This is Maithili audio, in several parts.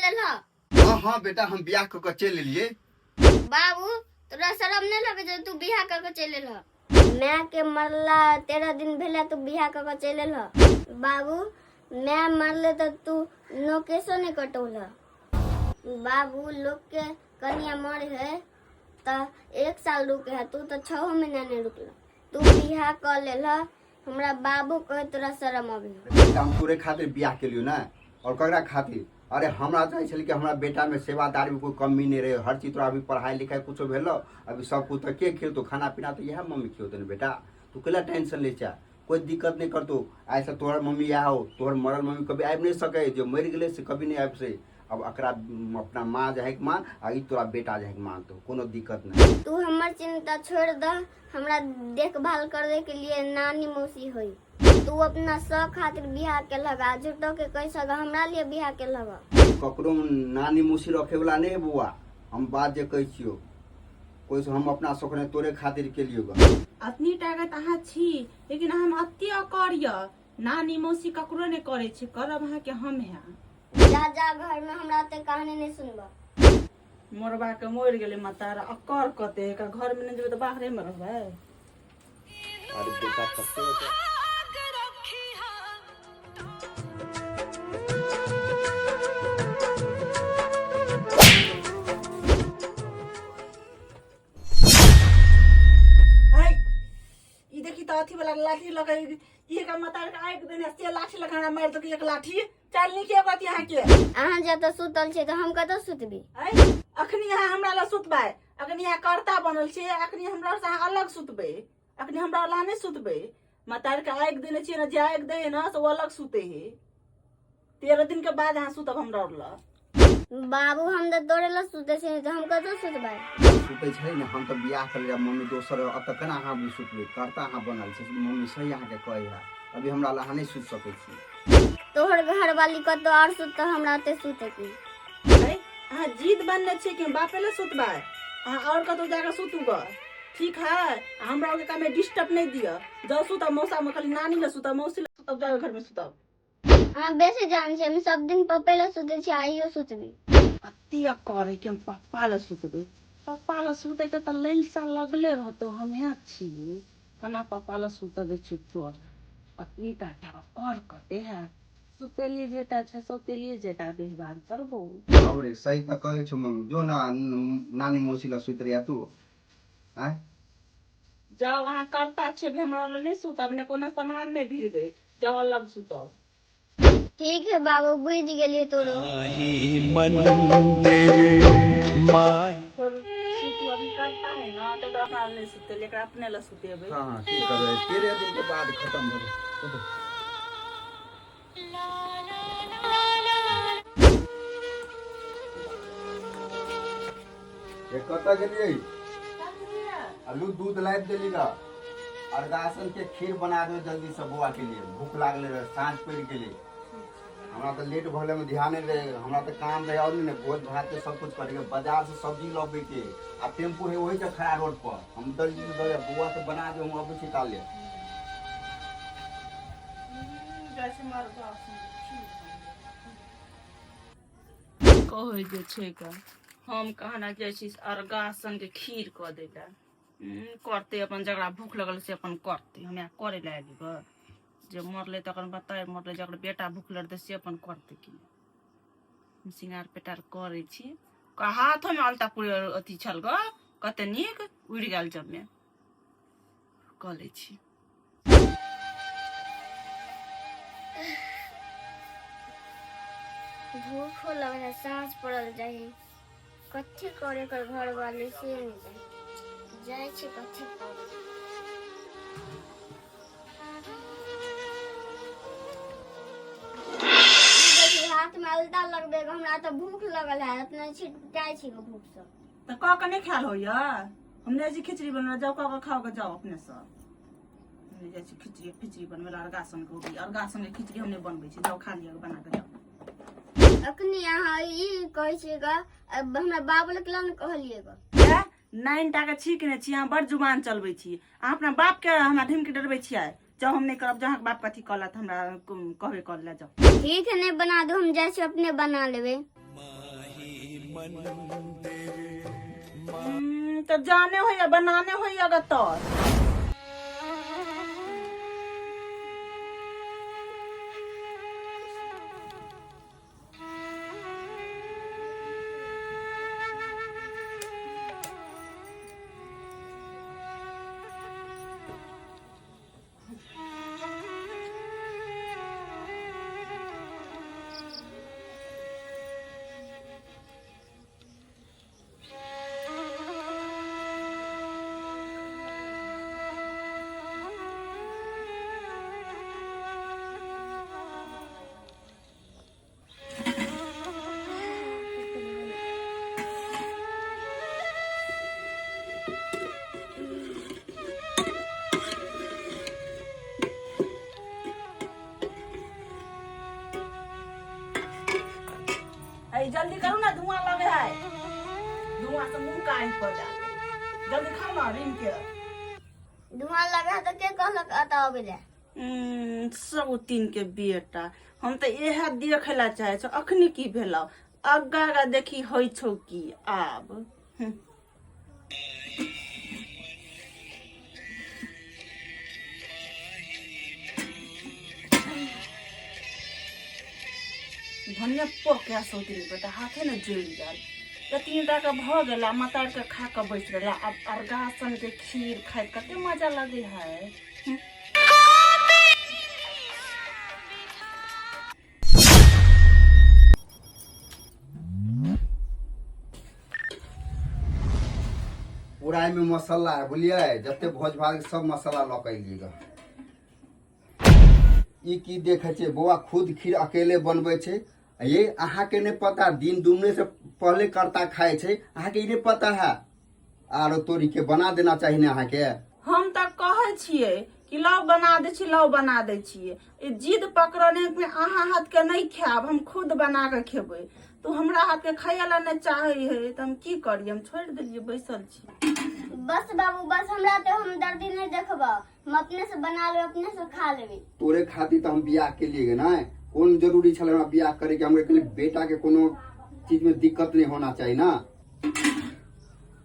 एलह? हाँ हाँ बेटा, हम बियाह कऽ के चलि एलियै। बाबू, तोरा शरम नहि लगै छौ? तू बियाह कऽ के चलि एलह। माय के मरला 13 दिन भेला, तू बियाह कऽ के चलि एलह। बाबू, माय मरले तऽ तू नोकेशो नहि कटौलह। बाबू, लोक के कनिया मरे है तऽ 1 साल रुके है, तू तऽ 6 महीना नहि रुकल। तू बियाह कऽ लेलह, हमरा बाबू कहे तोरा शरम अबे। बेटा, हम तोरे खातिर बियाह केलियो ना, और ककरा खातिर? अरे हमरा चाहै छलै कि हमरा बेटामे सेवादारी में कोई कमी नहीं रहे, हर चीज। तोरा अभी पढ़ाई लिखाई कुछो भेलो, अभी सब कुछ तऽ के खियतो? खाना पीना तऽ इएह मम्मी खियौतो ने। बेटा, तू कैला टेंशन ले चा? कोई दिक्कत नहीं करतो। आइ से तोहर मम्मी इएह हो, तोहर मरल मम्मी कभी आबि नहीं सके। जो मरि गेलै से कभी नहीं आबि सके। अब एकरा अपना माँ जाहे माँ, आ ई तोरा बेटा जाहे माँ, तो कोनो दिक्कत नहीं। तू हमर चिंता छोड़ दह, हमरा देखभाल करे के लिए नानी मौसी होई। तू अपना शौक खातिर बियाह के लगा, झूठो के कह सका हमरा लिए बियाह के लगा। ककरो नानी मौसी रखे वाला नहीं है बउआ, हम बात जे कहै छियो कोई से हम अपना शौक नहीं, तोरे खातिर के लिए गा। अतनी टा के तऽ अहाँ छी, लेकिन हम अते अकर यऽ, नानी मौसी ककरो नहि करै छै, करब अहाँके हम है। जा जा घर में, हमरा ओते कहानी नहीं सुनबा। मोरबा के मरि गेलै मतार, अकर कते एकर घर में नहि जेबै तऽ बाहरे में रहबै। अरे बेटा, कते होतै? है ई देखी तऽ अथी वाला लाठी लऽ के ई एकर मतार के आगि देने से लाठी लऽ के हमरा मारि देलकै एक लाठी। चल नीके होत यहाँ के। अहाँ जतऽ सुतल छी तऽ हम कतऽ सुतबी? ऐ, अखनी अहाँ हमरा लग सुतबै? अखनी अहाँ कर्ता बनल छियै, अखनी हमरा से अहाँ अलग सुतबै, अखनी हमरा लग नहि सुतबै। मतार के आगि देने छियै ने, जे आगि दै है ने से ओ अलग सुते है। 13 दिन के बाद अहाँ सुतब हमरा लग। बाबू, हम तऽ तोरे लग सुतै छी, तऽ हम कतऽ सुतबै? सुतै छै ने, हम तऽ बियाह कर लिया मम्मी दोसर, एतऽ केना अहाँ भी सुतबै? कर्ता अहाँ बनल छै। मम्मी सही अहाँके कहै है, अभी हमरा लग अहाँ नहि सुति सकै छी। तोहर घरवाली कतौ आओर सुततौ, हमरा ओते सुतै की? अरे अहाँ जिद बनने छियै कि हम बापे लए सुतबै, अहाँ आओर कतौ जाकऽ सुतू गऽ, ठीक है? आ हमरा ओके काममे डिस्टर्ब नहि दिअ। जाउ सुतब मौसा, खाली नानी लए सुतब, मौसी लए सुतब, जाउ घरमे सुतब। अहाँ बेसी जान छी, हम सब दिन पप्पे लए सुतै छी, आइयो सुतबी। अते करे कि हम पप्पा लए सुतबै, पप्पा लए सुतै के तऽ लैलसा लगले रहतौ। हमे छी केना पप्पा लए सुतऽ दै छी तोर? अतनी टा और कते है सुतेलिए जेता छै, सौतेलिए जेता व्यवहार करबो। अरे सही तऽ कहै छौ मम्मी, जो ना नानी मौसी लग सुति रहिया तू आँय। जाउ, अहाँ करता छियै भी हमरा लग नहि सुतब ने, कोनो सामान नहि भिरबै, जाउ अलग सुतब। ठीक है बाबू, बुझि गेलियै तोरो। सुतू, अभी करता है ना तो अपना नहि सुतेलियै, एकरा अपने लए सुतेबै। हाँ हाँ, की करबै, 13 दिन के बाद खत्म भऽ गेल। ये कतऽ गेलियै? आलू दूध लाबि देली ग, अर्गासन के खीर बना दो जल्दी से, बौआ के लिए भूख लागले रहे, साँझ पड़ि गेलै। हमरा तऽ लेट भऽ गेलै, ध्यान नहि रहे, हमरा तऽ काम रहे और ने भोज भात के सब कुछ करे के, बाजार से सब्जी लबे के, आ टेम्पू है वही से खड़ा रोड पर। हम जल्दी से दे बौआ के बना दे, हम अबै छी ताले। कहै जे छै ग, हम कहना जाइ छी अर्गासन के खीर कऽ दै लए। करतै अपन, जकरा भूख लगल से अपन करतै, हम यहाँ करे लए एली ग। जे मरलै तकर बताय मरलै, जकर बेटा भूख लगतै से अपन करतै कि नहि। हम सिंगार पेटार करै छी, हाथोमे अलता पूरी अथी छल ग, कते नीक उड़ि गेल जबमे कऽ लै छी। भूखो लगल है, साँझ पड़ल जाइ, कथी करे कर घर वाली से नहीं जाए जाइ छी, कथी करे? देखी, हाथ में अलता लगबे, हमरा तऽ भूख लगल है, अपने छिटाइ छी भूख से। तऽ कऽ के नहि खायल होइया? हम नहि छी खिचड़ी बनबै, जाउ कऽ के खाउ के जाउ अपने से। हम नहि जाइ छी खिचड़ी खिचड़ी बनबै लए अर्गासन के होगी, अर्गासन के खिचड़ी हम नहि बनबै छी, जाउ खा लिअ बना के जाउ। अखनी अहाँ ई कहै छियै ग, अब हमरा बाबू लग ने कहलियै ग? ए, नाइन टा के छी कि नहि छी? अहाँ बड़ जुबान चलबै छी, अहाँ अपना बाप के हमरा धमकी डरबै छियै। जाउ, हम नहि करब, जहाँ बाप कथी कहलत हमरा कहबे कर ले, जाउ। ठीक है, नहीं बना दो, हम जाइ छी अपने बना लेबै। तऽ जाने होइया बनाने होइया ग तोर। अरे जल्दी करू ना, धुआं लगे है, धुआं से मुंह काट पर जा। जल्दी खाओ ना रिन के। धुआं लगा तो के कहलक अतऽ अबै लए? सब तीन के बेटा, हम तऽ इएह देखे ला चाहे छौ अखनी की भेलौ, आगा आगा देखी होइ छौ की आब। धनिया पके सौतरी बेटा हाथे ने जुड़ि गेल। एतनी टा के भऽ गेल आ मतार के खा कऽ बैस रहला। आब अर्गासन के खीर खाइत कते मजा लगे है। पूरा एहिमे मसाला है, बुझलियै? जते भोज भात सब मसाला लऽ कऽ एलियै ग। ई की देखै छियै बौआ? खुद खीर अकेले बनबै छै। आ ये अहाँके नहि पता, दिन डूबने से पहले करता खाइ छै, अहाँके ई नहि पता है? आरो तोरी के बना देना चाही ने अहाँके। हम तऽ कहै छियै कि लाउ बना दै छी, लाउ बना दै छियै। ई जिद पकड़ने मे अहाँ हाथ के नहि खायब, हम खुद बना के खेबै। तू हमरा हाथ के खाय ला नहि चाहे है तऽ हम की करियै? हम छोड़ि देलियै, बैसल छी। बस बाबू बस, हमरा तऽ हम दर्दी नहि देखबऽ, हम अपने से बना लेबै, अपने से खा लेबै। तोरे खातिर तऽ हम बियाह केलियै गे। नहि कोन जरूरी छलै हमरा बियाह करे के? हमरा कहलियै बेटा के कोनो चीज में दिक्कत नहीं होना चाहिए ना।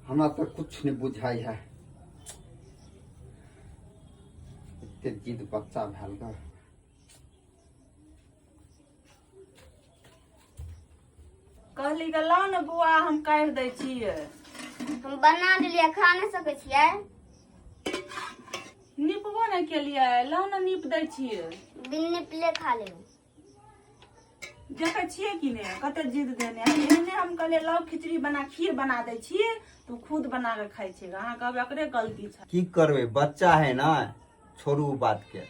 हमरा तऽ कुछ नहीं बुझाई है, एते जिद बच्चा भेल ग। कहली गे लाउ ने बुआ, हम काटि दै छियै। हम बना देलियै, खा नहि सकै छियै? निपबो नहि केलियै, लाउ ने नीप दै छियै। बिन निपले खा लेबै। देखै छियै कि नहि कते जिद देने है। एहने हम कहलियै लाउ खिचड़ी बना, खीर बना दै छियै, तू खुद बना के खाइ छियै। अहाँ कहबै एकरे गलती छै। की करबै, बच्चा है ना, छोड़ू उ बात के।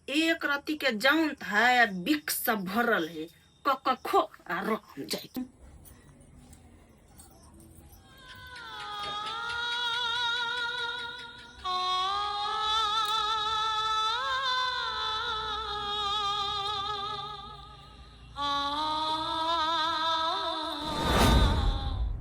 एक रत्ती के जाउंत है आ बिख सब भरल है। क क खो आ रह हम जाइ।